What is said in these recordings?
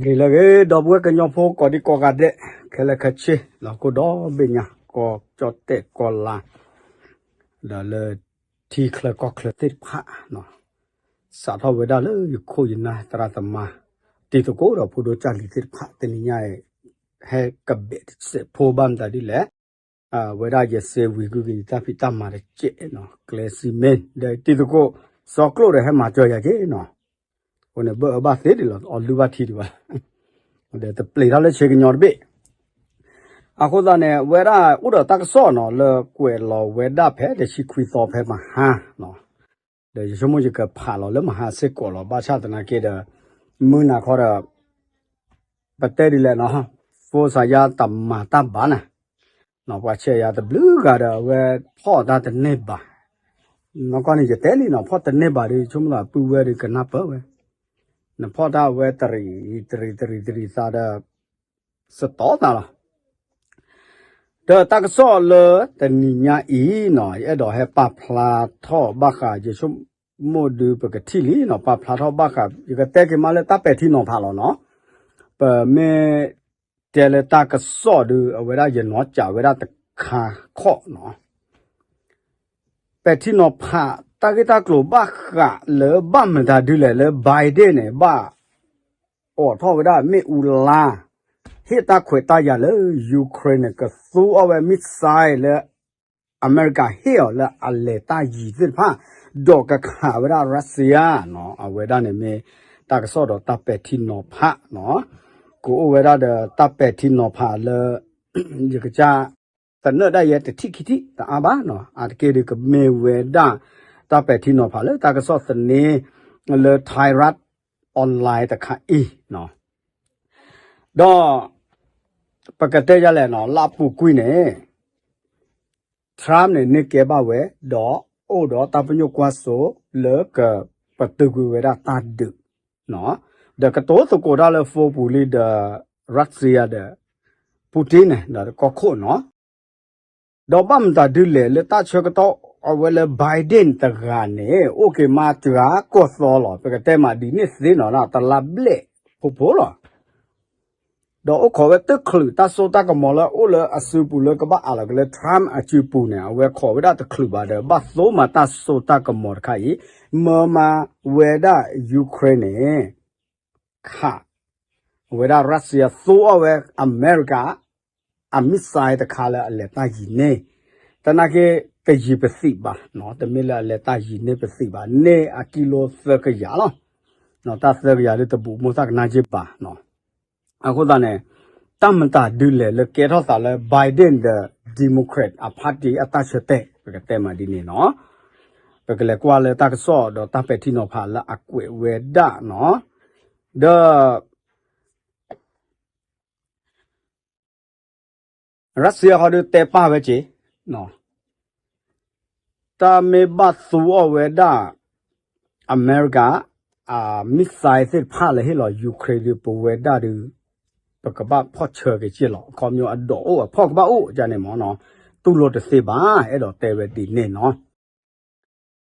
ဂ့ၤလၢဂ့ၤ ဒီပုၢ်ဝဲၢ်ကညီဖိကိးဒံကိးဂၤဒဲး ခဲလၢာ်ခဲဆ့ လၢဟီၣ်ခိၣ်ဒီဘ့ၣ်ညါ ကီၢ်ကၠီၣ်တဲၣ်ကီၢ်လါ ဒီးလၢထံချၢကီၢ်ချၢသ့ၣ်တဖၣ် စးထီၣ်ဝဲဒၣ်လၢယခိၣ်ယနၢ်သရၣ်သမါ တံၤသကိးဒီးဖိဒိၣ်ကၢ်လံၤသ့ၣ်တဖၣ် တနံၤညါအံၤ ဟဲကဘဲးစဲးဖိဘၣ်မတၤဒ်လဲၣ် ဝဲဒၣ်ယစဲးဝံၤကွံာ်က့ၤယတၢ်ဖံးတၢ်မၤတကဲးနီၤ ကျဲစံမ့ၢ် ဒီးတံၤသကိး စီၤကျိၣ်ဒီးဟဲမၤစၢၤယၤက့ၤနီၤ အဃိန့ၣ် ဘၣ်အၢဘၣ်သီဒံးလီၤ အီၤလုၢ်ဘၣ်ထံဒံးဘၣ် ဒီးတပျံၤထီၣ်လၢဆ့ကညီတဘ့ၣ် အဃိသတးန့ၣ် ဝဲဒၣ်အိၣ်ဒီးတၢ်ကစီၣ်နီၤ လၢကွဲးလီၤဝဲဒၣ်ဖဲတဆံခွံသီဖဲမဟါနီၤ ဒီးယဆိကမိၣ်ယကဖးလီၤလၢမဟါစ့ၢ်ကီးလီၤ ဘၣ်ဆၣ်သနာ်က့ဒီး မုၢ်နၤခီဒီး ပတဲဒ်လဲၣ်နီၤ ဖိစါယါတမၤတၢ်ဘၣ်နၤ ပှၤဆဲးယၤတဘျုးဂၤဒီး အဝဲဖီၣ်တၢ်တန့ၢ်ဘၣ် နီၢ်ကီၢ်န့ၣ် ယတဲလံနီၤ ဖီၣ်တန့ၢ်ဘၣ်ဒီး ဆိကမိၣ်သးပုၢ်ဝဲၢ်ဒီးကနၢ်ပၢၢ်ဝဲ နဖီၣ်တၢ်ဝဲတရံးတရံးတရံးသးဒီး စတီၤသးလီၤ ဒီးတၢ်ကစီၣ်လၢတနံၤညါအံၤနီၤ ယအဲၣ်ဒိးဟဲပာ်ဖျါထီၣ်ဘၣ်ဃး ယဆိကမိၣ်ဒုးပကထံၣ်လံနီၤ ပာ်ဖျါထီၣ်ဘၣ်ဃး ယကတဲက့ၤမးလၢတၢ်ပဲာ်ထံနီၤဖးလီၤနီၤ ပမ့ၢ်တဲလၢတၢ်ကစီၣ်ဒုး အဝဲဒၣ်ယနီၢ်ကးဝဲဒၣ်တခါခီၣ်နီၤ ပဲာ်ထံနီၤဖး တၢ်ဂ့ၢ်တၢ်ကျိၤဘၣ်ဃးလၢဘၣ်မတၤဒ်လဲၣ်လၢ Biden န့ၣ် ဘၣ် အိးထီၣ်ဝဲဒၣ်မ့ၣ်အူလါ ဟ့ၣ်တၢ်ခွဲးတၢ်ယာ်လၢ Ukraine န့ၣ် ကသူအီၤဝဲ missile လၢ အမဲရကၤဟ့ၣ်အီၤလၢအလဲၤတၢ်ယံၤသ့ၣ်တဖၣ် ဒီးကခးဝဲဒၣ် Russia နီၤ အဝဲဒၣ်န့ၣ်မ့ၢ်တၢ်ကစီၣ်ဒီးတၢ်ပဲာ်ထံနီၤဖးနီၤ ကအိၣ်ဝဲဒၣ်ဒီးတၢ်ပဲာ်ထံနီၤဖးလၢ ယကစၢ် သနၢၣ်ဒၣ်ယဲတထံၣ်ခံထံၣ်တအါဘၣ်နီၤ အါတက့ၢ်ဒုးကမ့ၢ်ဝဲဒၣ် တၢ်ပဲာ်ထံနီၤဖးလၢတၢ်ကစီၣ်သန့ လၢ Thairath Online တခါအံၤနီၤ ဒီး ပကတဲယၤလဲၣ်နီၤ လၢအပူၤကွံာ်န့ၣ် Trump န့ၣ် န့ၢ်ကဲဘၣ်ဝဲ ဒီးအိၣ်ဒီးတၢ်ပညိၣ်ကွၢ်စိလၢကပတုာ်ကွံာ်ဝဲဒၣ်တၢ်ဒုး ဒီးကတိၤသကိးတၢ်လၢ phone ပူၤလံဒီး Russia ဒီး Putin န့ၣ် ဒီးကီၢ်ခိၣ်နီၤ ဒီးဘၣ်မတၤဒ်လဲၣ်လၢတၢ်ဆၢကတီၢ်အဝဲလၢ Biden တဂၤန့ၣ် အိၣ်က့ၤမးစှၤကီၢ်သီလီၤ ပကတဲမးဒ်န့ၣ်သ့နီၤ တလါဘျဲၣ်ဖိဖိလီၤ ဒီးအိၣ်ခိးဝဲတချုးတၢ်စိတၢ်ကမီၤလၢအိၣ်လၢအစုပူၤလၢကဘၣ်အးလီၤက့ၤလၢ Trump အစုပူၤန့ၣ် အဝဲခိးဝဲဒၣ်တချုးဘၣ်ဒီး ဘၣ်သိမးတၢ်စိတၢ်ကမီၤတခါအံၤ မၢမးဝဲဒၣ် Ukraine န့ၣ် ခး ဝဲဒၣ် Russia သိအီၤဝဲအမဲရကၤ အ missile တခါလၢအလဲၤတၢ်ယံၤန့ၢ် သနာ်က့ တယံၤပသံးဘၣ် တမ့ၢ်လၢအလဲၤတၢ်ယံၤန့ၢ်ပသံးဘၣ် န့ၢ်အကံလိသၢကယၤလီၤ တၢ်သၢကယၤဒုးတဘူးမိၢ်သၣ်ကနၣ်က့ဘၣ် အဃိသတးန့ၣ် တၢ်မတၤဒ်လဲၣ်လၢကဲထီၣ်သးလၢ Biden ဒီး Democrat အ party အတၢ်ဆၢတဲာ် ပကတဲမးဒ်န့ၣ်နီၤ ပကလဲၤကွၢ်လၢတၢ်ကစီၣ်ဒီးတၢ်ပဲာ်ထံနီၤဖးလၢအကွဲးဝဲဒၣ်နီၤ ဒီး Russia ဟီဒုးတဲပာ်ဝဲက့ၤ တၢ်မ့ၢ်ဘၣ်သူအီၤဝဲဒၣ် အမဲရကၤ အ missile သ့ၣ်တဖၣ်လၢဟ့ၣ်လီၤ Ukraine ဒုး ပဝဲဒၣ်ဒုး ပကဘၣ်ဖီၣ်ဆၢက့ၤက့ၢ်လီၤ အခီပညီအဒိးအိၣ်အဖီၣ်ကဘၣ်အိၣ်ဒ်န့ၣ်မ့ၢ်နီၤ တူၢ်လိာ်တသ့ဘၣ် အဲၣ်ဒိးတဲဝဲဒ်န့ၣ်နီၤ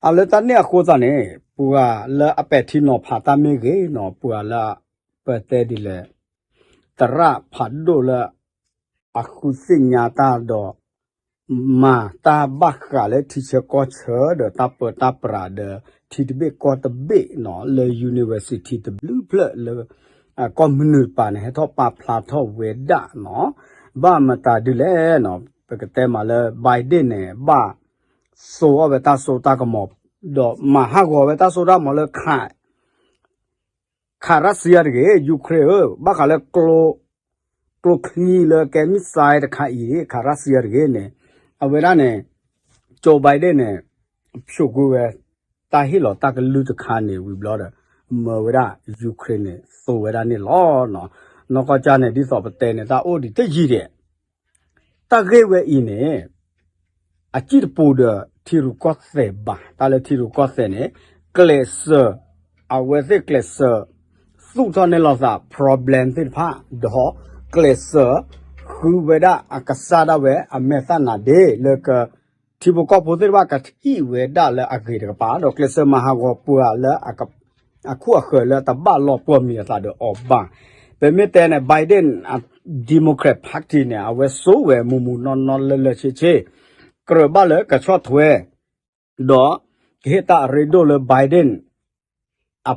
အလၢတၢ်န့ၣ်အဃိသတးန့ၣ် ပှၤလၢအပဲာ်ထံနီၤဖးတၢ်မ့ၢ်ဂ့ၤနီၤ ပှၤလၢ ပတဲဒ်လဲၣ် သရၣ်ဖးဒိၣ်လၢ အဃုသ့ၣ်ညါတၢ်ဒီး မၤတၢ်ဘၣ်ဃးလၢထံဆၢကီၢ်ဆၢဒီးတၢ်ပၢတၢ်ပြးဒီး ထံတဘ့ၣ်ကီၢ်တဘ့ၣ်နီၤ လၢ university တဘျုးဖျၢၣ်လၢ ကီၢ်မနုၤတပၤန့ၣ် ဟဲထီၣ်ပာ်ဖျါထီၣ်ဝဲဒၣ်နီၤ ဘၣ်မတၤဒ်လဲၣ်နီၤ ပကတဲမးလၢ Biden န့ၣ် ဘၣ်စိအီၤဝဲတၢ်စိတၢ်ကမီၤ ဒီးမၤဟးဂီၤဝဲတၢ်စိတၢ်ကမီၤလၢ ခး Russia တဂ့ၤ Ukraine ဧၢ, ဘၣ်ဃးလၢ ကျိချံလၢကဲ missile တခါအံၤ ခး Russia တဂ့ၤန့ၣ် အဝဲဒၣ်န့ၣ် Joe Biden န့ၣ် ဖျိးကွံာ်ဝဲ တၢ်ဟ့ၣ်လီၤတၢ်ကလုၢ်တခါန့ၣ်ဝံၤဘျီဒီး မၢဝဲဒၣ် Ukraine န့ၣ် သိဝဲဒၣ်န့ၣ်လီၤ. နီၢ်ကီၢ်ကၢ်န့ၣ် ဒ်သိးပတဲန့ၣ် တၢ်အိၣ်ဒံးတယံာ်ဒံး တၢ်ဂ့ၢ်ဝဲအံၤန့ၣ် အစံၣ်တပူၤဒီးထံရူၢ်ကီၢ်သဲးဘၣ်. တၢ်လၢထံရူၢ်ကီၢ်သဲးန့ၣ် ကျဲးစၢး အဝဲသ့ၣ်ကျဲးစၢး သူၣ်ထီၣ်န့ၢ်လိာ်သး problem သ့ၣ်တဖၣ် ဒီးကျဲးစၢး ဃုဝဲဒၣ်အကစၢ်ဒၣ်ဝဲအမဲာ်သၣ်နါဒ့ လၢက ထံဖိကီၢ်ဖိသ့ၣ်တဖၣ်ကထံၣ်ဝဲဒၣ်လၢအဂ့ၤတကပၤ ဒီးကျဲးစၢးမၤဟးဂီၤပှၤလၢ အခိၣ်အဃၢၤလၢတဘၣ်လီၤပှီၢ်မံၤအသးဒီးအီၤဘၣ်. ပမ့ၢ်တဲန့ၣ် Biden အ Democrat Party န့ၣ် အဝဲစိာ်ဝဲမူမူနီၢ်နီၢ်လၢလၢဆ့ဆ့, ကြၢးဘၣ်လၢကဆီၣ်ထွဲ ဒီး ကဟ့ၣ်တၢ်အရ့ဒိၣ်လၢ Biden အ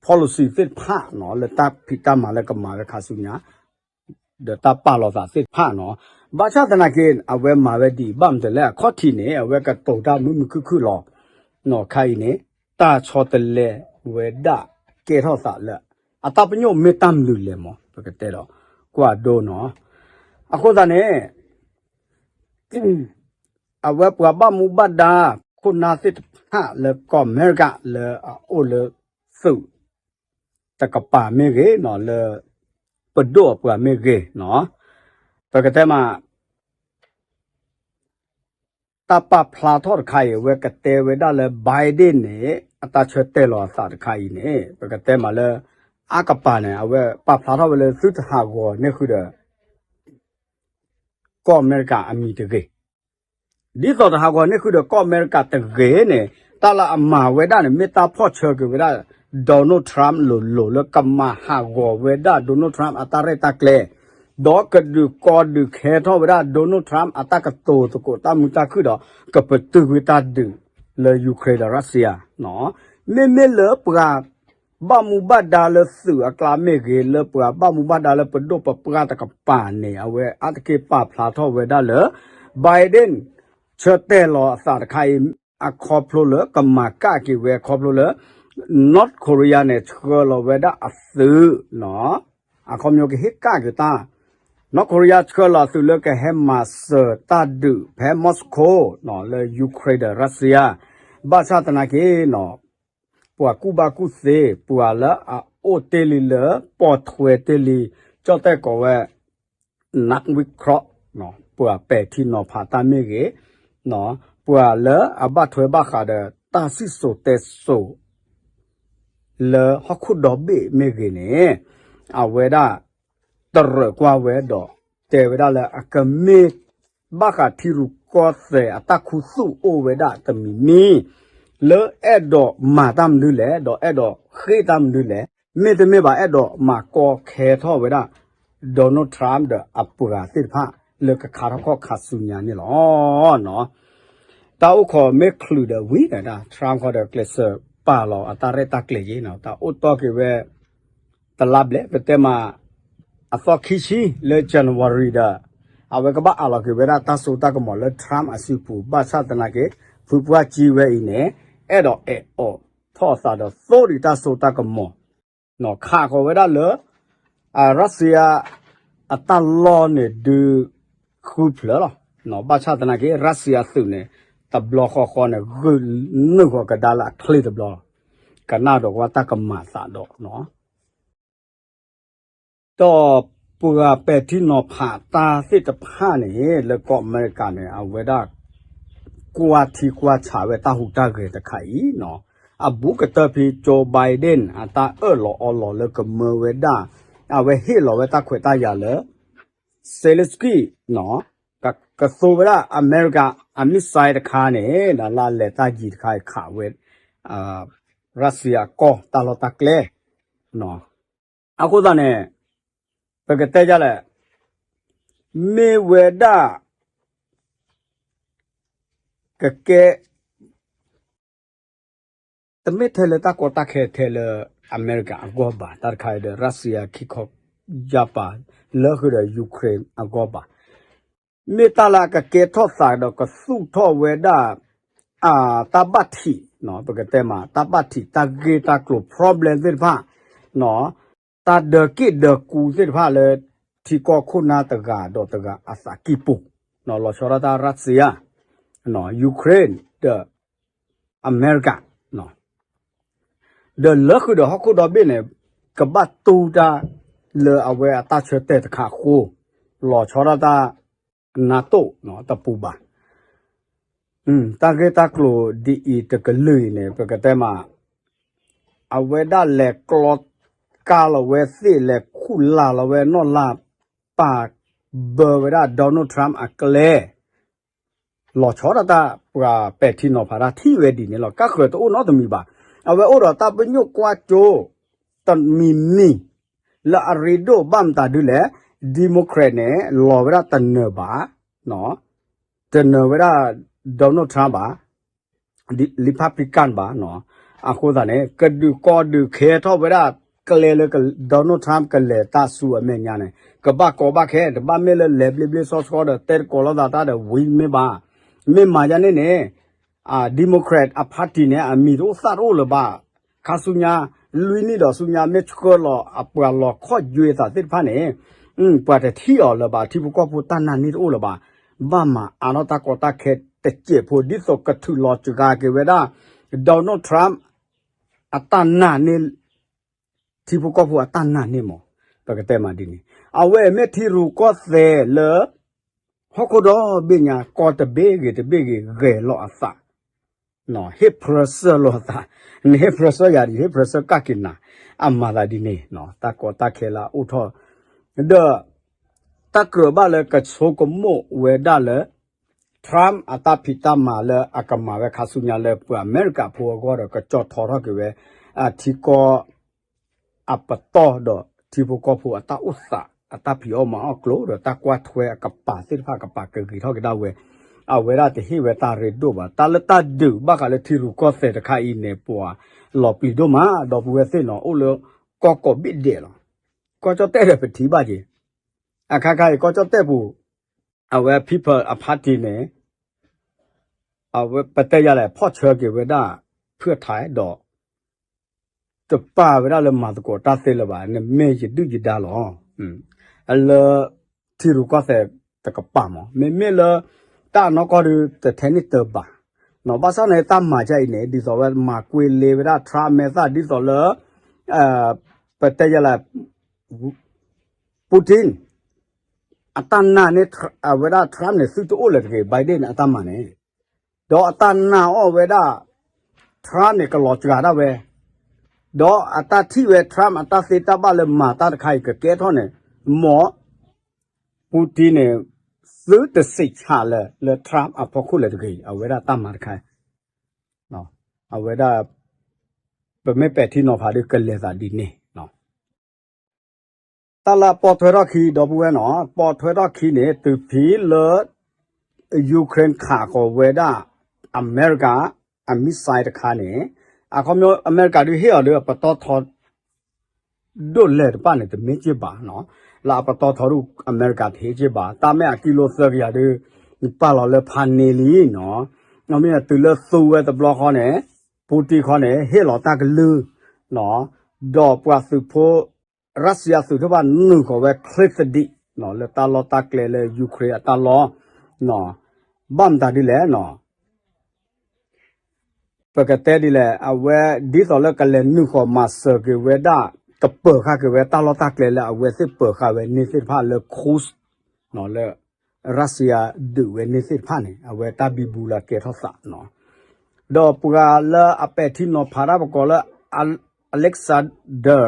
policy သ့ၣ်တဖၣ်နီၤ လၢတၢ်ဖံးတၢ်မၤလၢကမၤဝဲခါဆူညါ ဒီးတၢ်ပာ်လီၤသးသ့ၣ်တဖၣ်နီၤ. ဘၣ်ဆၣ်သနာ်က့ အဝဲမၤဝဲဒ်အံၤ ဘၣ်မနုၤလဲၣ် အခီၣ်ထံးန့ၣ် အဝဲကတိၤတၢ်မုာ်မုာ်ခုၣ်ခုၣ်လီၤ. နီၤ ခါအံၤန့ၣ် တၢ်ဆီတလဲဝဲဒၣ်ကဲထီၣ်သးလၢ အတၢ်ပညိၣ်မ့ၢ်တၢ်မနုၤလဲၣ်မး ပကတဲဒီး ကွၢ်ဒိနီၤ. အဃိသတးန့ၣ် အဝဲပှၤဘၣ်မူဘၣ်ဒါ ခိၣ်နၢ်သ့ၣ်တဖၣ်လၢကီၢ်အမဲရကၤ လၢအအိၣ်လၢသုးတကပၤမ့ၢ်ဂ့ၤနီၤ လၢပဒိၣ်အပှၤမ့ၢ်ဂ့ၤနီၤ ပကတဲမး တၢ်ပာ်ဖျါထီၣ်တခါအံၤ အဝဲကတဲဝဲဒၣ်လၢ Biden န့ၣ် အတၢ်ဆၢတဲာ်လီၤအသးတခါအံၤန့ၣ် ပကတဲမးလၢ အါကပၤန့ၣ် အဝဲပာ်ဖျါထီၣ်ဝဲလၢသုတဟးဂီၤန့ၢ်ဃုာ်ဒီး ကီၢ်အမဲရကၤအမံၤတဂ့ၤ. ဒ်သိးတဟးဂီၤန့ၢ်ဃုာ်ဒီးကီၢ်အမဲရကၤတဂ့ၤန့ၣ် တၢ်လၢအမၤဝဲဒၣ်န့ၣ် မ့ၢ်တၢ်ဖီၣ်ဆၢက့ၤဝဲဒၣ် Donald Trump လိၤလိၤလၢကမၤဟးဂီၤဝဲဒၣ် Donald Trump အတၢ်ရဲၣ်တၢ်ကျဲၤ ဒီးကဒုးကီဒုးခဲထီၣ်ဝဲဒၣ် Donald Trump အတၢ်ကတိၤသကိးတၢ်မုာ်တၢ်ခုၣ်ဒီး ကပတုာ်ကွံာ်တၢ်ဒုးလၢ Ukraine ဒီး Russia နီၤ. မ့မ့ၢ်လၢပှၤ ဘၣ်မူဘၣ်ဒါလၢသုးအကျါမ့ၢ်ဂ့ၤ လၢပှၤဘၣ်မူဘၣ်ဒါလၢပဒိၣ်ပပှၢ်တကပၤန့ၣ် အဝဲအါတက့ၢ်ပာ်ဖျါထီၣ်ဝဲဒၣ်လၢ Biden ဆၢတဲာ်လီၤအသးတခါအံၤ အခီဖျိလၢကမၤကၣ်က့ၤဝဲခီဖျိလၢ North Korea န့ၣ် ဆှၢလီၤဝဲဒၣ်အသုးနီၤ အခီပညီကဟ့ၣ်ကၣ်က့ၤတၢ် North Korea ဆှၢလီၤအသုးလၢကဟဲမၤစၢၤတၢ်ဒုးဖဲ Moscow နီၤ လၢ Ukraine ဒီး Russia ဘၣ်ဆၣ်သနာ်က့နီၤ ပှၤကူၣ်ဘၣ်ကူၣ်သ့ ပှၤလၢအအိၣ်တ့ၢ်လံလၢ ပိာ်ထွဲတ့ၢ်လံ ကၠီၣ်တဲၣ်ကိးဝဲ นักวิเคราะห์ ပှၤပဲာ်ထံနီၤဖးတၢ်မ့ၢ်ဂ့ၤ ပှၤလၢအဘၣ်ထွဲဘၣ်ဃးဒီးတၢ်စံၣ်စိၤတဲစိၤ လၢဟီၣ်ခိၣ်ဒီဘ့ၣ်မ့ၢ်ဂ့ၤန့ၣ် အဝဲဒၣ်တရၢၣ်ကွၢ်ဝဲဒီး တဲဝဲဒၣ်လၢအကမ့ၢ်ဘၣ်ဃးထံရူၢ်ကီၢ်သဲးအတၢ်ခူသူၣ်အိၣ်ဝဲဒၣ်တမံၤမံၤ လၢအဲၣ်ဒိးမၤတၢ်မနုၤလဲၣ် ဒီးအဲၣ်ဒိးဃ့ၢ်တၢ်မနုၤလဲၣ် မ့တမ့ၢ်ဘၣ် အဲၣ်ဒိးမၤကီခဲထီၣ်ဝဲဒၣ် Donald Trump ဒီးအပှၤသ့ၣ်တဖၣ် လၢကခါထီၣ်ခီၣ်ခါဆူညါန့ၣ်လီၤ. တၢ်အိၣ်ခိးမ့ၢ်ချုးဒီးဝံၤဒီး Trump ဃီဒီးကျဲးစၢးပာ်လီၤအတၢ်ရဲၣ်တၢ်ကျဲၤက့ၤနီၤ တၢ်အိၣ်တီၢ်က့ၤဝဲ တလါဘျဲၣ် ပတဲမး အသီခံဆံလၢ January ဒီး အဝဲကဘၣ်အးလီၤက့ၤဝဲဒၣ်တၢ်စိတၢ်ကမီၤလၢ Trump အစုပူၤ ဘၣ်ဆၣ်သနာ်က့ ဖုပှၢ်ကၠံဝဲအံၤန့ၣ် အဲၣ်ဒိးအဲၣ်အီၤထီၣ်အသးဒီးသိၣ်ဒံးတၢ်စိတၢ်ကမီၤ ခးဃီၤဝဲဒၣ်လၢ အ Russia အတၢ်လီၢ်န့ၣ်ဒုးဃုဖျၢၣ်လီၤ. ဘၣ်ဆၣ်သနာ်က့ Russia သုးန့ၣ် တဘျီဃီဃီန့ၣ် ဂုာ်နုာ်ဃီၤကဒါလၢအချ့တဘျီလီၤ. ကနၣ်ဒီးကွၢ်တၢ်ကမၤသးဒီး ဒီးပှၤပဲာ်ထံနီၤဖးတၢ်သ့ၣ်တဖၣ်န့ၣ် လၢကီၢ်အမဲရကၤန့ၣ် အဝဲဒၣ် ကွၢ်ထံကွၢ်ဆးဝဲတၢ်ဟူးတၢ်ဂဲၤတခါအံၤနီၤ အဘူးကတၢၢ်ဖဲ Joe Biden အတၢ်အၢၣ်လီၤအီလီၤလၢကမၢဝဲဒၣ် အဝဲဟ့ၣ်လီၤဝဲတၢ်ခွဲးတၢ်ယာ်လၢ Zelensky နီၤ ကသိဝဲဒၣ်အမဲရကၤအ missile တခါန့ၣ် လၢလဲၤတၢ်ယံၤတခါအံၤခးဝဲ Russia ကီၢ်တၢ်လီၢ်တၢ်ကျဲ အဃိသတးန့ၣ် ပကတဲဒ်လဲၣ် မ့ၢ်ဝဲဒၣ် ကကဲ တမ့ၢ်ထဲလၢတၢ်ကီတၢ်ခဲထဲလၢအမဲရကၤအဂီၢ်ဘၣ် တၢ်တခါအံၤဒီး Russia ခံခီယၢ်ပၤ လၢဃုာ်ဒီး Ukraine အဂီၢ်ဘၣ် မ့ၢ်တၢ်လၢအကကဲထီၣ်သးဒီးကသူၣ်ထီၣ်ဝဲဒၣ် တၢ်ဘၣ်ထံး ပကတဲမး တၢ်ဘၣ်ထံး တၢ်ဂ့ၢ်တၢ်ကျိၤ problem သ့ၣ်တဖၣ် တၢ်ဒၢးက့ၣ်ဒၢးကူသ့ၣ်တဖၣ်လၢ ထံကီၢ်ခိၣ်နၢ်တဂၤဒီးတဂၤအသးကံၢ်ပူၤ လီၤဆီဒၣ်တၢ် Russia Ukraine ဒီး အမဲရကၤ ဒီးလၢဃုာ်ဒီးဟီၣ်ခိၣ်ဒီဘ့ၣ်န့ၣ် ကဘၣ်တူၢ်တၢ်လၢအဝဲအတၢ်ဆၢတဲာ်တခါအဃိ လီၤဆီဒၣ်တၢ် NATO တပူၤဘၣ်. တၢ်ဂ့ၢ်တၢ်ကျိၤဒ်အံၤတကလုာ်အံၤန့ၣ် ပကတဲမး အဝဲဒၣ်လဲၤကျီကါလီၤဝဲသ့ၣ် လဲၤခူၣ်လၢ်လီၤဝဲနီၢ်လၢ် ပာ်ဘၢဝဲဒၣ် Donald Trump အကျဲ လီၤဆီဒၣ်တၢ်ပှၤပဲာ်ထံနီၤဖးတၢ်ထံၣ်ဝဲဒ်န့ၣ်လီၤ. ကါဃၢၤတအိၣ်နီတမံၤဘၣ်. အဝဲအိၣ်ဒီးတၢ်ပညိၣ်ကွၢ်ကၠိ တမံၤမံၤ လၢအရ့ဒိၣ်ဘၣ်မတၤဒုလဲၣ်, Democrat န့ၣ် လီၤဝဲဒၣ်တနၢၤဘၣ်, တနၢၤဝဲဒၣ် Donald Trump ဘၣ်, Republican ဘၣ်, အဃိသတးန့ၣ် ကဒုးကီဒုးခဲထီၣ်ဝဲဒၣ် ကျဲလၢ Donald Trump ကလဲၤတၢ်ဆူအမဲာ်ညါန့ၣ် ကဘၣ်ကီဘၣ်ခဲ, တဘၣ်မ့ၢ်လၢလဲၤဘျ့ဘျ့ဆှီဆှီဒီး တဲတကိးလိာ်သးတၢ်ဒီး ဝံၤမ့ၢ်ဘၣ်, မ့ၢ်မၤယါန့ၣ်န့ၣ် Democrat အ party န့ၣ် အမံၤတအိၣ်သၣ်တအိၣ်လၢၤဘၣ်, ခါဆူညါ လွံၢ်နံၣ်ဒီးဆူညါ မ့ၢ်ဆှၢလီၤအပှၤလီၤခီၣ်ယွဲသးသ့ၣ်တဖၣ်န့ၣ် ပှၤတထံၣ်အီၤလၢၤဘၣ်, ထံဖိကီၢ်ဖိတၢ်နာ်န့ၢ်တအိၣ်လၢၤဘၣ်, ဘၣ်မၤအါထီၣ်တၢ်ကီတၢ်ခဲတစဲးဖိ ဒ်သိးကထုးလီၤစှၤက့ၤဝဲဒၣ် Donald Trump အတၢ်နာ်န့ၢ် ထံဖိကီၢ်ဖိအတၢ်နာ်န့ၢ်မး, ပကတဲမးဒ်န့ၣ်, အဝဲမ့ၢ်ထံရူၢ်ကီၢ်သဲးလၢ ဟီၣ်ခိၣ်ဒီဘ့ၣ်ညါ ကီၢ်တဘ့ၣ်ဂ့ၤတဘ့ၣ်ဂ့ၤ ဂဲၤလီၤအသး, ဟ့ၣ် pressure လီၤအသး, နဟ့ၣ် pressure ယၤဒ် ဟ့ၣ် pressure ကၢ်က့ၤနၤ, အမၤသးဒ်န့ၣ်, တၢ်ကီတၢ်ခဲလၢအအိၣ်ထီၣ်, ဒီး တၢ်ကြၢးဘၣ်လၢကဆိကမိၣ်ဝဲဒၣ်လၢ Trump အတၢ်ဖံးတၢ်မၤလၢအကမၤဝဲခါဆူညါလၢပှၤအမဲရကၤဖိအဂီၢ်ဒီး ကကၠီထီထီၣ်က့ၤဝဲ ထံကီၢ် အပတီၢ်ဒီးထံဖိကီၢ်ဖိအတၢ်အိၣ်သး အတၢ်ဖံးအီၣ်မၤအီၣ်ကျိၤဒီး တၢ်ကွၢ်ထွဲအကပၤသ့ၣ်တဖၣ်ကပၤကဂ့ၤထီၣ်က့ၤဒၣ်ဝဲ, အဝဲဒၣ်တဟ့ၣ်ဝဲတၢ်ရ့ဒိၣ်ဘၣ်. တၢ်လၢတၢ်ဒုးဘၣ်ဃးလၢထံရူၢ်ကီၢ်သဲးတခါအံၤန့ၣ် ပှၤလီၤပျံၤဒိၣ်မး ဒီပုၢ်ဝဲၢ်သ့ၣ်နီၤ, အိၣ်လၢကီၢ်ကိးဘ့ၣ်ဒဲးလီၤ. ကီၢ်ကၠီၣ်တဲၣ်ဒီးပထံၣ်ဘၣ်က့ၤ, အခါခါအံၤ ကီၢ်ကၠီၣ်တဲၣ်ပူၤ အဝဲ People အ party န့ၣ် အဝဲပတဲယၤလဲၣ် ဖီၣ်ဆၢက့ၤဝဲဒၣ် ဖုၣ်ထါဒီး တပာ်ဝဲဒၣ်လၢမၤသကိးတၢ်သ့လၢၤဘၣ်, နမ့ၢ်ယဒုၣ်ယဒါလီၤ. လၢထံရူၢ်ကီၢ်သဲးတကပၤမး, မ့မ့ၢ်လၢတၢ်အနီၢ်ကီၢ်ဒုး တထဲန့ၣ်တဘၣ်, ဘၣ်ဆၣ်န့ၣ် တၢ်မၤဒ်အံၤန့ၣ် ဒ်သိးဝဲမၤကွံာ်လ့ဝဲဒၣ် Trump မဲာ်သၣ် ဒ်သိးလၢ ပတဲယၤလဲၣ် Putin အတၢ်နာ်န့ၢ် အဝဲဒၣ် Trump န့ၣ် သုတအိၣ်လၢၤတဂ့ၤ, Biden န့ၣ် အတၢ်မၤန့ၣ်, ဒီးအတၢ်နာ်အီၣ်ဝဲဒၣ် Trump န့ၣ် ကလီၤစှၤဒၣ်ဝဲ, ဒီးအတၢ်ထံၣ်ဝဲ Trump အတၢ်သ့တၢ်ဘၣ်လၢမၤတၢ်တခါအံၤကကဲထီၣ်န့ၣ်, မ် Putin န့ၣ် သုတစံးဆးလၢ လၢ Trump အဖီခိၣ်လၢၤတဂ့ၤ, အဝဲဒၣ်တၢ်မၤတခါ အဝဲဒၣ် ပမ့ၢ်ပဲာ်ထံနီၤဖးဒီးကလဲၤသးဒ်န့ၣ် တၢ်လၢအပိာ်ထွဲထီၣ်ခံ ဒီပုၢ်ဝဲၢ်နီၤ, ပိာ်ထွဲထီၣ်ခံန့ၣ် တုၤဖဲလၢ Ukraine ခးဃီၤဝဲဒၣ် အမဲရကၤ အ missile တခါန့ၣ်, အခီပညီ အမဲရကၤဒုးဟ့ၣ်အီၤဒီးအပတီၢ်ထီ ဒိၣ်လဲၣ်တဖၣ်န့ၣ် တမ့ၢ်က့ၤဘၣ်နီၤ, လၢအပတီၢ်ထီဒိၣ် အမဲရကၤတဟ့ၣ်က့ၤဘၣ်, တၢ်မ့ၢ်အကံလိသၢကယၤဒီး ပာ်လီၤလၢဖးန့ၢ်လံနီၤ, မ့ၢ်တုၤလၢသူဝဲတဘျီဃီန့ၣ် Putin ဃီန့ၣ် ဟ့ၣ်လီၤတၢ်ကလုၢ်နီၤ, ဒီးပှၤသုးဖိ Russia သုးထီၣ်ဘၣ်နုာ်ဃီၤဝဲ ချ့သဒံးနီၤ လၢတၢ်လီၢ်တၢ်ကျဲလၢ Ukraine အတၢ်လီၢ်နီၤ, ဘၣ်မတၤဒ်လဲၣ်နီၤ ပကတဲဒ်လဲၣ်, အဝဲဒ်သိးလၢကလဲၤနုာ်ဃီၤမၤစၢၤက့ၤဝဲဒၣ် ကပၢၤဃာ်က့ၤဝဲတၢ်လီၢ်တၢ်ကျဲလၢအဝဲသ့ၣ်ပၢၤဃာ်ဝဲန့ၣ်သ့ၣ်တဖၣ်လၢ Kursk နီၤ လၢ Russia ဒုးဝဲန့ၣ်သ့ၣ်တဖၣ်န့ၣ် အဝဲတၢ်ဘံဘူလၢကဲထီၣ်သးနီၤ, ဒီးပှၤလၢအပဲာ်ထံနီၤဖးတၢ်ပကိးလၢ Alexander,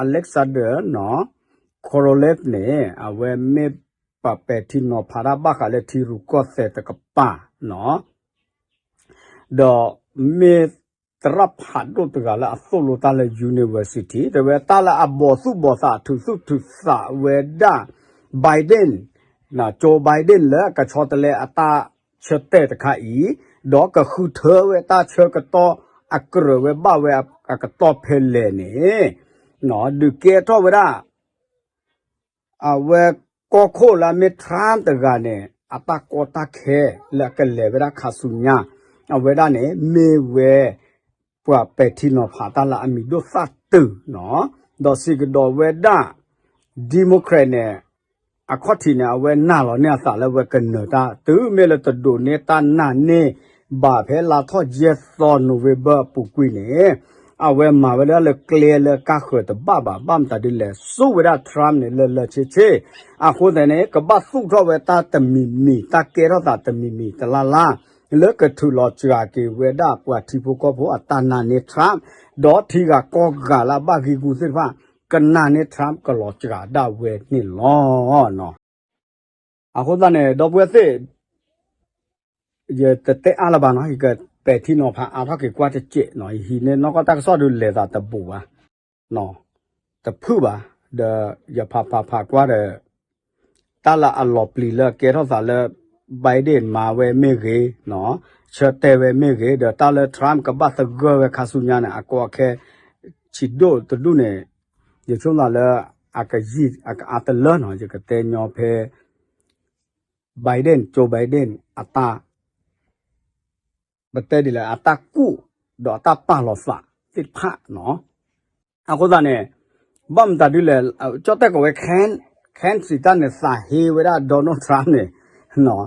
Alexander နီၤ Korolev န့ၣ် အဝဲမ့ၢ်ပှၤပဲာ်ထံနီၤဖးတၢ်ဘၣ်ဃးလၢထံရူၢ်ကီၢ်သဲးတကပၤနီၤ ဒီးမ့ၢ်သရၣ်ဖးဒိၣ်တဂၤလၢအသိၣ်လိတၢ်လၢ university တဲဝဲတၢ်လၢအဘီၣ်သူၣ်ဘီၣ်သးထုးသူၣ်ထုးသးဝဲဒၣ် Biden, Joe Biden လၢကဆီတလဲအတၢ်ဆၢတဲာ်တခါအံၤ, ဒီးကဃုထၢဝဲတၢ်ဆၢကတီၢ်အကြၢးဝဲဘၣ်ဝဲအကတီၢ်ဖဲလဲၣ်န့ၣ်, ဒုးကဲထီၣ်ဝဲဒၣ် အဝဲကီၢ်ခိၣ်လၢအမ့ၢ် Trump တဂၤန့ၣ် အတၢ်ကီတၢ်ခဲလၢအကလဲၤဝဲဒၣ်ခါဆူညါ, အဝဲဒၣ်န့ၣ် မ့ၢ်ဝဲ ပှၤပဲာ်ထံနီၤဖးတၢ်လၢအမံၤဒိၣ်သၣ်တုၤနီၤ, ဒီးစံးကဒီးဝဲဒၣ် Democrat န့ၣ် အခီၣ်ထံးန့ၣ် အဝဲနာ်လီၤန့ၢ်အသးလၢအဝဲကနၢၤတၢ် တုၤမ့ၢ်လၢတဒိးန့ၢ်တၢ်နာ်န့ၢ်ဘၣ်ဖဲလါထီၣ်ယဲၢ်သီ November အပူၤကွံာ်န့ၣ်, အဝဲမၤဝဲဒၣ်လၢကျဲလၢကါဃၢၤတဘၣ်ဘၣ်, ဘၣ်မတၤဒ်လဲၣ် စိာ်ဝဲဒၣ် Trump န့ၣ် လၢလၢဆ့ဆ့, အဃိသတးန့ၣ် ကဘၣ်သူၣ်ထီၣ်ဝဲတၢ်တမံၤမံၤ တၢ်ကဲထီၣ်သးတမံၤမံၤတလါလါ လၢကထုးလီၤစှၤက့ၤဝဲဒၣ်ပှၤထံဖိကီၢ်ဖိအတၢ်နာ်န့ၢ် Trump, ဒီးထံဂၤကီၢ်ဂၤလၢအဘၣ်ဂံၢ်ဂူာ်သ့ၣ်တဖၣ် ကနာ်န့ၢ် Trump ကလီၤစှၤဒၣ်ဝဲန့ၣ်လီၤ. အဃိသတးန့ၣ် ဒီပုၢ်ဝဲၢ်သ့ၣ် ယတတဲအါလၢၤဘၣ်နီၤ, ယကပဲာ်ထံနီၤဖးအါထီၣ်က့ၤကွၢ်တစဲးနီၤ, ယဟံးန့ၢ်နီၢ်ကီၢ်တၢ်ကစီၣ်ဒုးလဲၤသးတဘူးဘၣ်, တဖုၣ်ဘၣ် ဒီးယဖးဖးဖးကွၢ်ဒီး တၢ်လၢအလီၤပျံၤလၢကဲထီၣ်သးလၢ Biden မၤဝဲမ့ၢ်ဂ့ၤ, ဆၢတဲာ်ဝဲမ့ၢ်ဂ့ၤ, ဒီးတၢ်လၢ Trump ကဘၣ်သဂၢၢ်ဝဲခါဆူညါန့ၣ် အကီအခဲ ဆံးဒိၣ်တဒူၣ်န့ၣ် ယဆိကမိၣ်လၢ အကယံာ်အကအါတလၢနီၤ, ယကတဲညီဖဲ Biden, Joe Biden အတၢ် ပတဲဒ်လဲၣ် အတၢ်ကူၣ် ဒီးအတၢ်ပာ်လီၤသးသ့ၣ်တဖၣ်နီၤ. အဃိသတးန့ၣ် ဘၣ်မတၤဒ်လဲၣ် ကၠီၣ်တဲၣ်ကိးဝဲ Ken, Ken စံးတၢ်န့ၣ် သးဟ့ဝဲဒၣ် Donald Trump န့ၣ်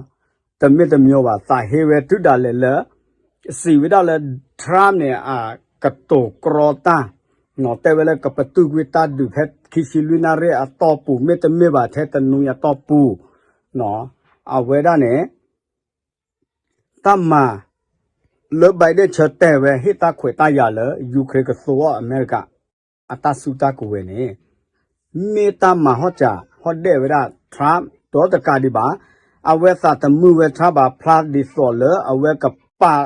တမ့ၢ်တမံၤဘၣ် သးဟ့ဝဲတုၤဒၣ်လဲာ်လၢ စံးဝဲဒၣ်လၢ Trump န့ၣ် အကတိၤကြီတၢ် တဲဝဲလၢကပတုာ်ကွံာ်တၢ်ဒုးဖဲခံဆံလွံၢ်နၣ်ရံၣ်အတီၢ်ပူၤ မ့တမ့ၢ်ဘၣ်ထဲတနွံအတီၢ်ပူၤ အဝဲဒၣ်န့ၣ် တၢ်မၤ လၢ Biden ဆၢတဲာ်ဝဲ ဟ့ၣ်တၢ်ခွဲးတၢ်ယာ်လၢ Ukraine ကသိးအီၣ်အမဲရကၤ အတၢ်စုတၢ်ကဝဲၤန့ၣ် မ့ၢ်တၢ်မၤဟီၣ်စၢၤဟီၣ်ဒဲးဝဲဒၣ် Trump ဒီးတကးဒံးဘၣ် အဝဲသးတမုာ်ဝဲ Trump ဘၣ် ဖျါဒ်သိးလၢအဝဲကပာ်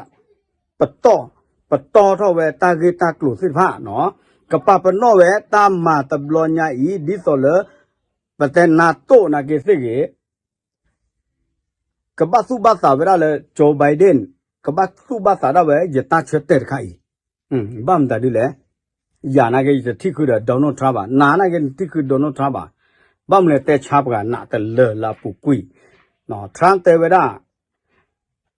ပတီၢ် ပတီၢ်ထီၣ်ဝဲတၢ်ဂ့ၢ်တၢ်ကျိၤသ့ၣ်တဖၣ်နီၤ ကပာ်ပနီၣ်ဝဲတၢ်မၤတဘျီညါအံၤ ဒ်သိးလၢ ပတဲ NATO နာ်က့သ့ၣ်ဂ့ၤ ကဘၣ်သူၣ်ဘၣ်သးဝဲဒၣ်လၢ Joe Biden ကဘၣ်သူၣ်ဘၣ်သးဒၣ်ဝဲ ယတၢ်ဆၢတဲာ်တခါအံၤ ဘၣ်မတၤဒ်လဲၣ် ယၤနာ်က့ ယတထံၣ်ဃုာ်ဒီး Donald Trump ဘၣ် နၤနာ်က့ နတထံၣ်ဃုာ် Donald Trump ဘၣ် ဘၣ်မနုၤလဲၣ် တဲဆါပှၤနးတလၢလၢအပူၤကွံာ် Trump တဲဝဲဒၣ်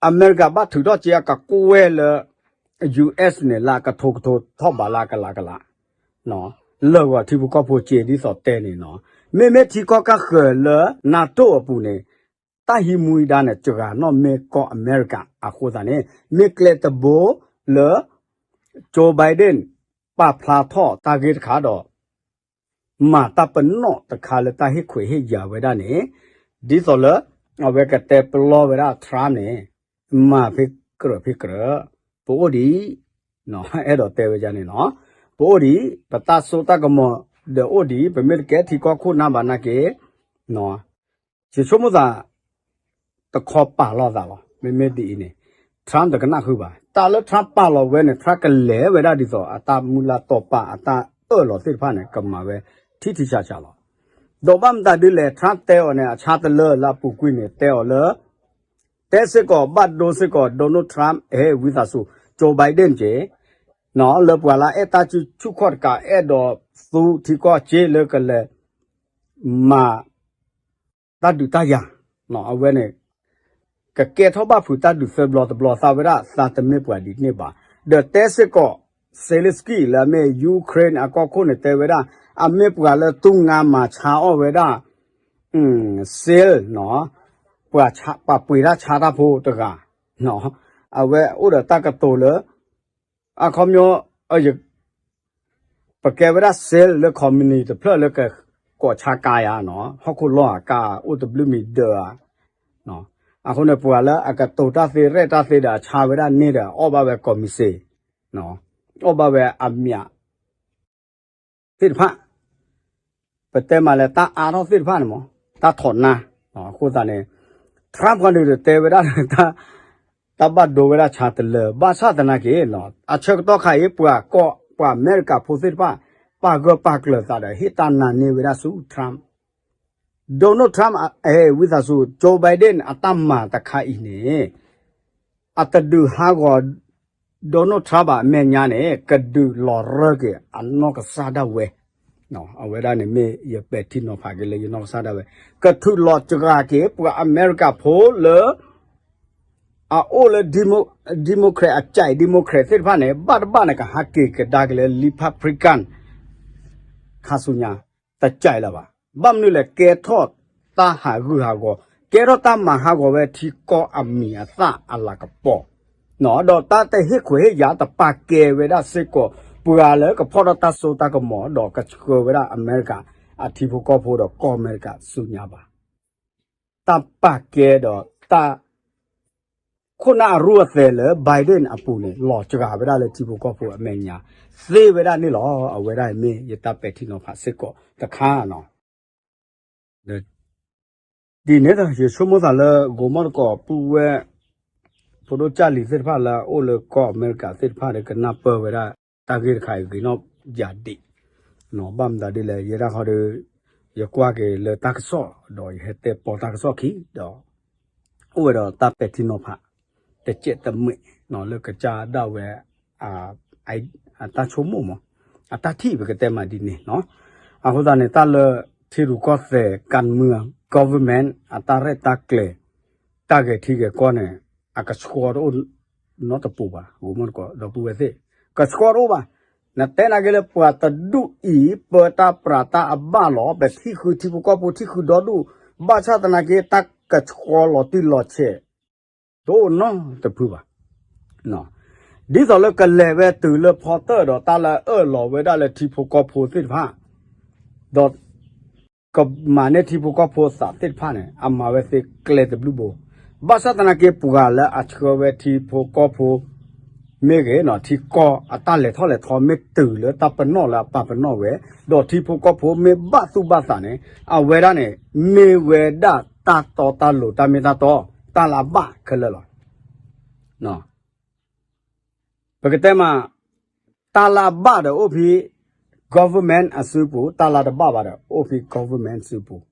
အမဲရကၤဘၣ်ထုးထီၣ်က့ၤအကကွဲၢ်လၢ US န့ၣ် လၢအကထိကထိထီၣ်ဘးလၢအကလးကလး လၢာ်ဂီၤထံဖိကီၢ်ဖိက့ၤဒ်သိးတဲန့ၣ်နီၤ မ့မ့ၢ်ထံကီၢ်ကၢ်ဃၢၤလၢ NATO အပူၤန့ၣ် တၢ်ဟံးမူဒါန့ၣ် စှၤနီၣ်မ့ၢ်ကီၢ်အမဲရကၤအဃိသတးန့ၣ် မ့ၢ်ကျဲတဘိလၢ Joe Biden ပာ်ဖျါထီၣ်တၢ်ဂ့ၢ်တခါဒီး မၤတၢ်ပနီၣ်တခါလၢတၢ်ဟ့ၣ်ခွဲးဟ့ၣ်ယာ်ဝဲဒၣ်န့ၣ် ဒ်သိးလၢ အဝဲကတဲပလီၢ်ဝဲဒၣ် Trump န့ၣ် မၤဖဲကြၢးဖဲကြၢး ပအိၣ်ဒံး အဲၣ်ဒိးတဲဝဲဒ်န့ၣ်နီၤ ပအိၣ်ဒံး ပတၢ်စိတၢ်ကမီၤဒီးအိၣ်ဒံး ပမ့ၢ်တကဲထံကီၢ်ခိၣ်နၢ်ဘၣ်နာ်က့ ယဆိကမိၣ်သး တခီပာ်လီၤသးလီၤ မ့မ့ၢ်ဒ်အံၤန့ၣ် Trump တကနၣ်ဃုာ်ဘၣ် တၢ်လၢ Trump ပာ်လီၤဝဲန့ၣ် Trump ကလဲၤဝဲဒၣ်ဒ်သိး အတၢ်မုၢ်လၢ်တီပာ် အတၢ်အၢၣ်လီၤသ့ၣ်တဖၣ်န့ၣ် ကမၤဝဲ ထံထံဆးဆးလီၤ ဒီးဘၣ်မတၤဒ်လဲၣ် Trump တဲအီၤန့ၣ် အဆါတလၢလၢအပူၤကွံာ်န့ၣ် တဲအီၤလၢ တဲစ့ၢ်ကီး ဘၣ်ဒိစ့ၢ်ကီး Donald Trump ဟဲဝံသးစူၤ Joe Biden က့ၤ လၢပှၤလၢအဲၣ်တၢ်စုဆူၣ်ခီၣ်တကး အဲၣ်ဒိးသူထံကီၢ်က့ၤလၢကလဲၤ မၤ တၢ်ဒုးတၢ်ယၤ အဝဲန့ၣ် ကကဲထီၣ်ဘၣ်ဖုးတၢ်ဒုးသၢဘျီတဘျီ သးဝဲဒၣ်သးတမ့ၢ်ပှၤဒ်န့ၣ်ဘၣ် ဒီးတဲစ့ၢ်ကီး Zelensky လၢအမ့ၢ် Ukraine အကီၢ်ခိၣ်န့ၣ် တဲဝဲဒၣ် အမ့ၢ်ပှၤလၢတူၢ်ငါမၤဆါအီၣ်ဝဲဒၣ် sale နီၤ ပှၤပှ့ၤတၢ်ဆါတၢ်ဖိတဂၤ အဝဲအိၣ်ဒီးတၢ်ကတိၤလၢ အခီပညီ ပကဲဝဲဒၣ် sale လၢ company တဖျၢၣ်လၢကကိးဆါကါယၤနီၤ ဟီၣ်ခိၣ်လီၢ်အကါ အိၣ်တဘျုးမံၤဒၢးဧါ အဃိန့ၣ် ပှၤလၢအကတိၤတၢ်သ့ရဲၣ်တၢ်သ့ဒီး အဆါဝဲဒၣ်န့ၢ်ဒီး အီၣ်ဘၣ်ဝဲ commission အီၣ်ဘၣ်ဝဲအမျး သ့ၣ်တဖၣ် ပတဲမးလၢတၢ်အါထီၣ်သ့ၣ်တဖၣ်န့ၣ်မး တၢ်ထီၣ်နါ အဃိသတးန့ၣ် Trump ခီဒုးတဲဝဲဒၣ် တၢ်ဘၣ်ဒိဝဲဒၣ်ဆါတလၢ ဘၣ်ဆၣ်သနာ်က့ အဆၢကတီၢ်ခါအံၤ ပှၤကီၢ် ပှၤအမဲရကၤဖိသ့ၣ်တဖၣ် ပာ်ဂၢၢ်ပာ်ကျၢၤသးဒီး ဟ့ၣ်တၢ်နာ်န့ၢ်ဝဲဒၣ်ဆူ Trump Donald Trump ဝံသးစူၤ Joe Biden အတၢ်မၤတခါအံၤန့ၣ် အတဒုးဟးဂီၤ Donald Trump ဘၣ်အမဲာ်ညါန့ၣ် ကဒုးလီၤရၢက့ၤအနီၢ်ကစၢ်ဒၣ်ဝဲ အဝဲဒၣ်န့ၣ်မ့ၢ်ယပဲာ်ထံနီၤဖးက့ၤလၢယနီၢ်ကစၢ်ဒၣ်ဝဲ ကထုးလီၤစှၤက့ၤ ပှၤအမဲရကၤဖိလၢ အအိၣ်လၢ Democrat အကြိုက် Democrat သ့ၣ်တဖၣ်န့ၣ် ဘၣ်တဘၣ်န့ၣ် ကဟးက့ၤကဒါက့ၤလၢ Republican ခါဆူညါ တကြိုက်လၢၤဘၣ်. ဘၣ်မနုၤလဲၣ် ကဲထီၣ်တၢ်ဟးဂူာ်ဟးဂီၤ ကဲထီၣ်တၢ်မၤဟးဂီၤဝဲထံကီၢ်အမံၤအသၣ်အလၤကပီၤ ဒီးတၢ်တဟ့ၣ်ခွဲးဟ့ၣ်ယာ်တပာ်ကဲဝဲဒၣ်စ့ၢ်ကီး ပှၤလၢကဖီၣ်ထီၣ်တၢ်စိတၢ်ကမီၤ ဒီးကဆှၢဝဲဒၣ်အမဲရကၤအထံဖိကီၢ်ဖိဒီးကီၢ်အမဲရကၤဆူညါဘၣ်. တၢ်ပာ်ကဲဒီးတၢ် ခိၣ်နၢ်အရူၢ်အသဲးလၢ Biden အပူၤန့ၣ် လီၤစှၤဝဲဒၣ်လၢထံဖိကီၢ်ဖိအမဲာ်ညါ သ့ဝဲဒၣ်န့ၣ်လီၤ. အဝဲဒၣ်မ့ၢ်ယတၢ်ပဲာ်ထံနီၤဖးစ့ၢ်ကီးတခါနီၤ. ဒ်န့ၣ်ဒီး ယဆိကမိၣ်သးလၢ ဂိၤမီၣ်တကိးပုၢ်ဝဲၢ် ဖိဒိၣ်ကၢ်လံၤသ့ၣ်တဖၣ်လၢအအိၣ်လၢကီၢ်အမဲရကၤသ့ၣ်တဖၣ်ဒီး ကနၢ်ပၢၢ်ဝဲဒၣ် တၢ်ဂ့ၢ်တခါအံၤဂ့ၤနီၣ်ယၤဒံး ဘၣ်မတၤဒ်လဲၣ် ယဲဒၣ်ဃီဒီး ယကွၢ်က့ၤလၢတၢ်ကစီၣ် ဒီးယဟဲတဲပိာ်တၢ်ကစီၣ်ခံ ဒီး အိၣ်ဝဲဒီးတၢ်ပဲာ်ထံနီၤဖး တကဲးတမှဲး လၢကစၢ်ဒၣ်ဝဲ အတၢ်ဆိကမိၣ်မး အတၢ်ထံၣ်ပကတဲမးဒ်န့ၣ်နီၤ. အဃိသတးန့ၣ် တၢ်လၢထံရူၢ်ကီၢ်သဲး ကၣ်မုၢ် government အတၢ်ရဲၣ်တၢ်ကျဲၤ တၢ်ဂဲၤထံဂဲၤကီၢ်န့ၣ် အကဆှီတအိၣ်နီတပူၤဘၣ် ဂိမကီး ဒီပုၢ်ဝဲၢ်သ့ၣ် ကဆှီတအိၣ်ဘၣ်. နတဲနာ်က့လၢပှၤတဒူၣ်အံၤ ပၢတၢ်ပြးတၢ်အဘၣ်လီၤ ပထံၣ်ဃုထံဖိကီၢ်ဖိထံၣ်ဃုဒီဒူၣ် ဘၣ်ဆၣ်သနာ်က့ တၢ်ကဆှီလီၤတံၢ်လီၤဆဲး တအိၣ်နီတဖုဘၣ်. ဒ်သိးလၢကလဲၤဝဲတုၤလၢဖီတၢၣ်ဒီးတၢ်လၢအၢၣ်လီၤဝဲဒၣ်လၢထံဖိကီၢ်ဖိသ့ၣ်တဖၣ် ဒီး ကမၤန့ၢ်ထံဖိကီၢ်ဖိသးသ့ၣ်တဖၣ်န့ၣ် အမၤဝဲသ့ကျဲတဘျုးဘိ. ဘၣ်ဆၣ်သနာ်က့ ပှၤလၢအဆှၢဝဲထံဖိကီၢ်ဖိ မ့ၢ်ဂ့ၤနီၤ ထံကီၢ်အတၢ်လဲၤထီၣ်လဲၤထီမ့ၢ်တုၤလၢတၢ်ပနီၣ်လၢအပၢ်ပနီၣ်ဝဲ, ဒီးထံဖိကီၢ်ဖိမ့ၢ်ဘၣ်သူၣ်ဘၣ်သးန့ၣ် အဝဲဒၣ်န့ၣ် မ့ၢ်ဝဲဒၣ်တၢ်တီတၢ်လိၤ တၢ်မ့ၢ်တၢ်တီ တၢ်လၢအဘၣ်ခဲလၢာ်လီၤ. ပကတဲမး တၢ်လၢအဘၣ်ဒီးအိၣ်ဖဲ government အစုပူၤ, တၢ်လၢတဘၣ်ဘၣ်ဒီး အိၣ်ဖဲ government စုပူၤ,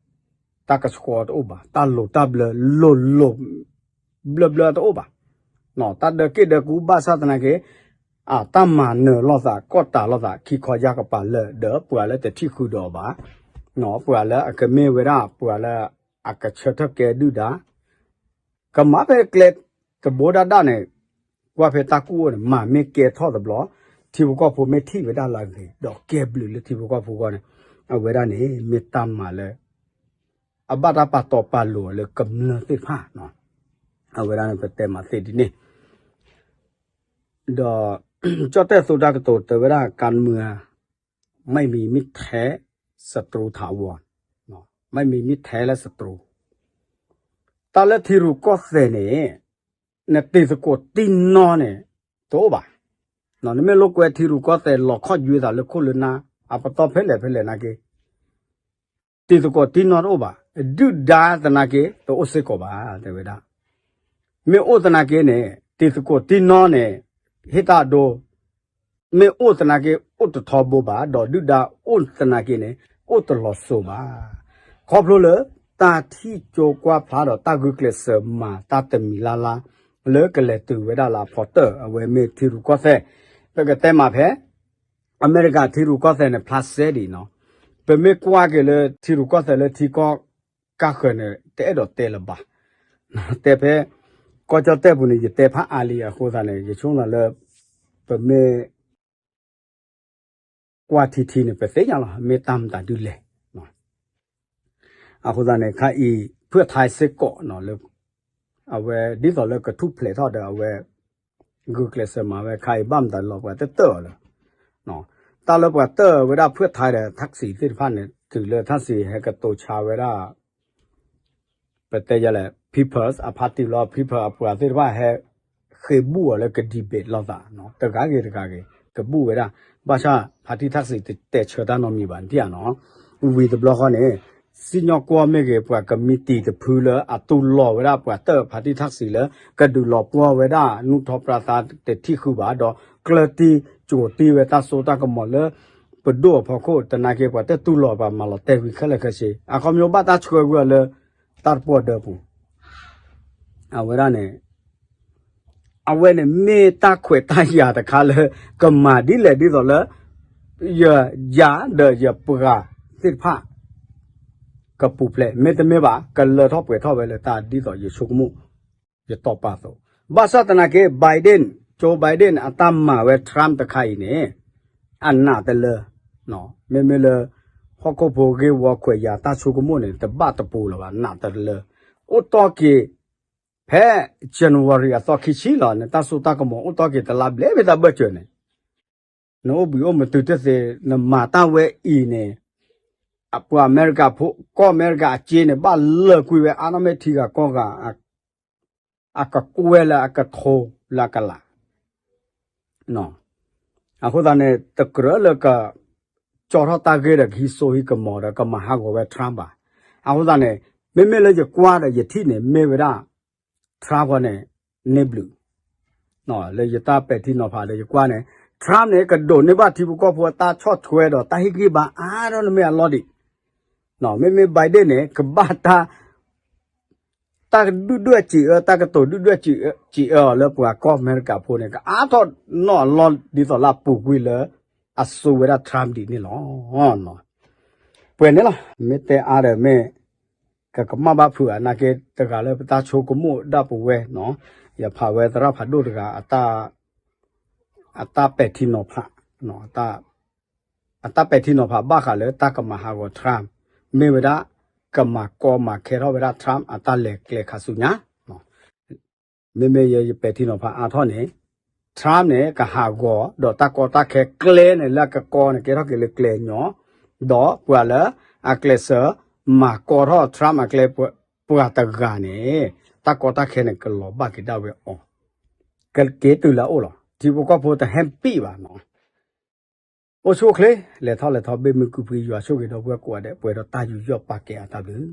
တၢ်ကဆှီတအိၣ်ဘၣ်, တၢ်လိၤတၢ်ဘျၢ လိၤလိၤဘျၢဘျၢတအိၣ်ဘၣ်. တၢ်ဒၢးက့ၣ်ဒၢးကူဘၣ်ဆၣ်သနာ်က့ အတၢ်မၤနၢၤလိာ်သး ကီၢ်တၢ်လိာ်သး ခံခီယၢ်ကပၤလၢာ်ဒီး ပှၤလၢတထံၣ်ဃုာ်ဒီးအီၤဘၣ်, ပှၤလၢအကမ့ၢ်ဝဲဒၣ် ပှၤလၢအကဆၢထၢၣ်ကဲဒုၣ်ဒါ ကမၤဖဲကျဲတဘိဒၣ်ဒၣ်န့ၣ် ကွၢ်ဖဲတၢ်ကူၣ်အိၣ်န့ၣ် မၤမ့ၢ်ကဲထီၣ်တဘျီ, ထံဖိကီၢ်ဖိမ့ၢ်ထံၣ်ဝဲဒၣ်လၢအဂ့ၤ ဒီးကဲဘျုးလၢထံဖိကီၢ်ဖိအဂီၢ်န့ၣ်, အဝဲဒၣ်န့ၣ် မ့ၢ်တၢ်မၤလၢ အဘၣ်တၢ်ပာ်တီပာ်လိၤအီၤလၢကမျၢၢ်သ့ၣ်တဖၣ်, အဝဲဒၣ်န့ၣ် ပတဲမးသ့ဒ်န့ၣ်, ဒီး ကၠီၣ်တဲၣ်သိတၢ်ကတိၤတဲဝဲဒၣ် การเมือง ไม่มีมิตรแท้ ศัตรูถาวร ไม่มีมิตรแท้และศัตรู တၢ်လၢထံရူၢ်ကီၢ်သဲးန့ၣ် နတံၤသကိးတံၢ်နီၢ်န့ၣ် တအိၣ်ဘၣ်. နမ့ၢ်လိာ်ကွဲထံရူၢ်ကီၢ်သဲး လီၤခီၣ်ယွဲသးလၢခိၣ်လၢနၢ် အပတီၢ်ဖဲလဲၣ်ဖဲလဲၣ်နာ်က့ တံၤသကိးတံၢ်နီၢ်တအိၣ်ဘၣ်. ဒုၣ်ဒါသနာ်က့ တအိၣ်စ့ၢ်ကီးဘၣ် တဲဝဲဒၣ်. မ့ၢ်အိၣ်သနာ်က့န့ၣ် တံၤသကိးတံၢ်နီၢ်န့ၣ် ဟ့ၣ်တၢ်အဒိ မ့ၢ်အိၣ်သနာ်က့ အိၣ်တထီဘိဘၣ်, ဒီးဒုၣ်ဒါအိၣ်သနာ်က့န့ၣ် အိၣ်တလီၤစိၤဘၣ်. ခီဖျိလၢ တၢ်ထံၣ်ကၠိကွၢ်ဖျါဒီးတၢ်ဂုာ်ကျဲးစၢးမၤတၢ်တမံၤလၢ်လၢ် လၢကလဲၤတုၤဝဲဒၣ်လၢအဖီတၢၢ် အဝဲမ့ၢ်ထံရူၢ်ကီၢ်သဲး, ပကတဲမးဖဲ အမဲရကၤထံရူၢ်ကီၢ်သဲးန့ၣ် ဖျါစဲဒံးနီၤ, ပမ့ၢ်ကွၢ်က့ၤလၢထံရူၢ်ကီၢ်သဲးလၢထံကီၢ်ကၢ်ဃၢၤန့ၣ် တအဲၣ်ဒိးတဲလၢၤဘၣ်. တဲဖဲ ကီၢ်ကၠီၣ်တဲၣ်ပူၤန့ၣ် ယတဲဖးအါလံ အဃိသတးန့ၣ် ယဆိကမိၣ်လၢ ပမ့ၢ် ကွၢ်ထံထံန့ၣ် ပသ့ၣ်ညါလီၤ မ့ၢ်တၢ်မတၤဒုလဲၣ်. အဃိသတးန့ၣ် ခါအံၤ ဖုၣ်ထါစ့ၢ်ကီးနီၤ လၢ အဝဲဒ်သိးလၢကထူၣ်ဖျဲးထီၣ်ဒီးအဝဲ ဂုာ်ကျဲးစၢးမၤဝဲခါအံၤ ဘၣ်မတၤလီၤ ပှၤတတၢၢ်အီၤလၢ တၢ်လၢပှၤတၢၢ်ဝဲဒၣ်ဖုၣ်ထါဒီးထၣ်စံးသ့ၣ်တဖၣ်န့ၣ် တုၤလၢထၣ်စံးဟဲကတိၤဆါဝဲဒၣ် ပတဲယလဲၣ် People's အ party လီၤ People အပှၤသ့ၣ်တဖၣ်ဟဲ ဃ့ဘူၣ်အီၤလၢက debate လိာ်သး တဂၤဂ့ၤတဂၤဂ့ၤ ကဘူၣ်ဝဲဒၣ် ဘၣ်ဆၣ် party ထၣ်စံးတတဲဆၢတၢ်နီတမံၤဘၣ် နထံၣ်ဧါနီၤ. ဝံၤတဘျီဃီန့ၣ် စံၣ်ညီၣ်ကွီၢ်မ့ၢ်ဂ့ၤ ပှၤကမံးတံာ်တဖုလၢအတူၢ်လိာ်ဝဲဒၣ်ပှၤတၢၢ် party ထၣ်စံးလၢ ကဒုးလီၤပှီၢ်ဝဲဒၣ် နူၢ်ထီၣ်ပြၢသါတထံၣ်ဃုာ်ဘၣ် ဒီးကျၢၢ်တံၢ်ကိၤတံၢ်ဝဲတၢ်စိတၢ်ကမီၤလၢ ပဒိၣ်အဖီခိၣ် တနာ်က့ ပှၤတတူၢ်လိာ်ပှၤမၤလီၤတဲာ်ဝံၤခဲလၢာ်ခဲဆ့ အခီပညီဘၣ်တၢ်ဆှၢကွံာ်အီၤလၢ တၢ်တပီၢ်ဒၢးပူၤ အဝဲဒၣ်န့ၣ် အဝဲန့ၣ်မ့ၢ်တၢ်ခွဲးတၢ်ယာ်တခါလၢ ကမၤဒ်လဲၣ်ဒ်သိးလၢ ယယၤဒီးယပှၤသ့ၣ်တဖၣ် ကပူၤဖျဲး မ့တမ့ၢ်ဘၣ် ကလၢထီၣ်ပှဲၤထီၣ်ဝဲလၢတၢ်ဒ်သိးယဆိကမိၣ် ယတီၢ်ပာ်အသိး ဘၣ်ဆၣ်သနာ်က့ Biden Joe Biden အတၢ်မၤဝဲ Trump တခါအံၤန့ၣ် အနးတလၢ မ့မ့ၢ်လၢ ဟီၣ်ခိၣ်ဖိဂ့ၢ်ဝီခွဲးယာ်တၢ်ဆိကမိၣ်န့ၣ် တဘၣ်တပူၤလၢၤဘၣ် နးတလၢ အိၣ်တီၢ်က့ၤ ဖဲ January အသီခံဆံလီၤန့ၣ် တၢ်စိတၢ်ကမီၤအိၣ်တီၢ်က့ၤတလါဘျဲၣ်ဖဲတၢ်ဘၢၣ်စၢၤန့ၣ် နအိၣ်ဘှံးအိၣ်မုာ်တုၤတသ့ နမၤတၢ်ဝဲအံၤန့ၣ် အပှၤအမဲရကၤဖိ ကီၢ်အမဲရကၤအစ့န့ၣ် ဘၣ်လၢာ်ကွံာ်ဝဲအါနီၢ်မ့ၢ်ထံဂၤကီၢ်ဂၤ အကကွဲၢ်လၢအကထိလၢအကလး အဃိသတးန့ၣ် တကြၢးလၢက ကၠီထီၣ်တၢ်ဂ့ၢ်ဒီးကဟံးစိဟံးကမီၤဒီးကမၤဟးဂီၤဝဲ Trump ဘၣ်. အဃိသတးန့ၣ် မ့မ့ၢ်လၢယကွၢ်ဒီးယထံၣ်န့ၣ် မ့ၢ်ဝဲဒၣ် Trump ဃီန့ၣ် န့ၢ်ဘျုး လၢယတၢ်ပဲာ်ထံနီၤဖးဒီးယကွၢ်န့ၣ် Trump န့ၣ် ကဒိးန့ၢ်ဘၣ်ထံဖိကီၢ်ဖိအတၢ်ဆီၣ်ထွဲဒီးတၢ်ဟ့ၣ်ဂံၢ်ဘါအါထီၣ်န့ၢ်မ့ၢ်အလီၢ်ဒံး, မ့မ့ၢ် Biden န့ၣ် ကဘၣ်တၢ် တၢ်ဒုၣ်ဒွဲၣ်စံးအၢ တၢ်ကတိၤဒုၣ်ဒွဲၣ်စံးအၢအီၤလၢပှၤကီၢ်အမဲရကၤဖိန့ၣ် ကအါထီၣ်နီၢ်အလီၢ်ဒ်သိးလၢအပူၤကွံာ်လၢ အစိာ်ဝဲဒၣ် Trump ဒံးန့ၣ်လီၤ. ပှဲၤန့ၣ်လီၤ. မ့ၢ်တဲအါဒီးမ့ၢ် ကကမၣ်ဘၣ်ဖုးအါနာ်က့ တဂၤလၢပတၢ်ဆိကမိၣ်ဒၣ်ပဝဲနီၤ, ယဖးဝဲသရၣ်ဖးဒိၣ်တဂၤ အတၢ်ပဲာ်ထံနီၤဖး, အတၢ်ပဲာ်ထံနီၤဖးဘၣ်ဃးလၢတၢ်ကမၤဟးဂီၤ Trump မ့ၢ်ဝဲဒၣ် ကမၤကီမၤခဲထီၣ်ဝဲဒၣ် Trump အတၢ်လဲၤကျဲခါဆူညါ, မ့မ့ၢ်ယဲယပဲာ်ထံနီၤဖးအါထီၣ်န့ၣ် Trump န့ၣ် ကဟးဂီၤ ဒီးတၢ်ကီတၢ်ခဲကျဲန့ၣ် လၢအကကီန့ၣ် ကဲထီၣ်က့ၤလၢကျဲညီ, ဒီးပှၤလၢအကျဲးစၢးမၤကီထီၣ် Trump အကျဲပှၤတဂၤန့ၣ် တၢ်ကီတၢ်ခဲန့ၣ် ကလီၤဘၣ်က့ၤဒၣ်ဝဲအီၤ, ကက့ၤတုၤလၢအအိၣ်လီၤ. ထံဖိကီၢ်ဖိတဟဲပံၣ်ဘၣ်နီၤ. အိၣ်ဆူၣ်အိၣ်ချ့ လဲၤထီၣ်လဲၤထီ ဘ့ၣ်မုၢ်ကုၢ်ဖှံ ယွၤဆိၣ်ဂ့ၤဒီပုၢ်ဝဲၢ်ကိးဂၤဒဲး ပှဲၤဒီးတၢ်ယူးယီၣ်ပာ်ကဲအတၢ်ဘျုး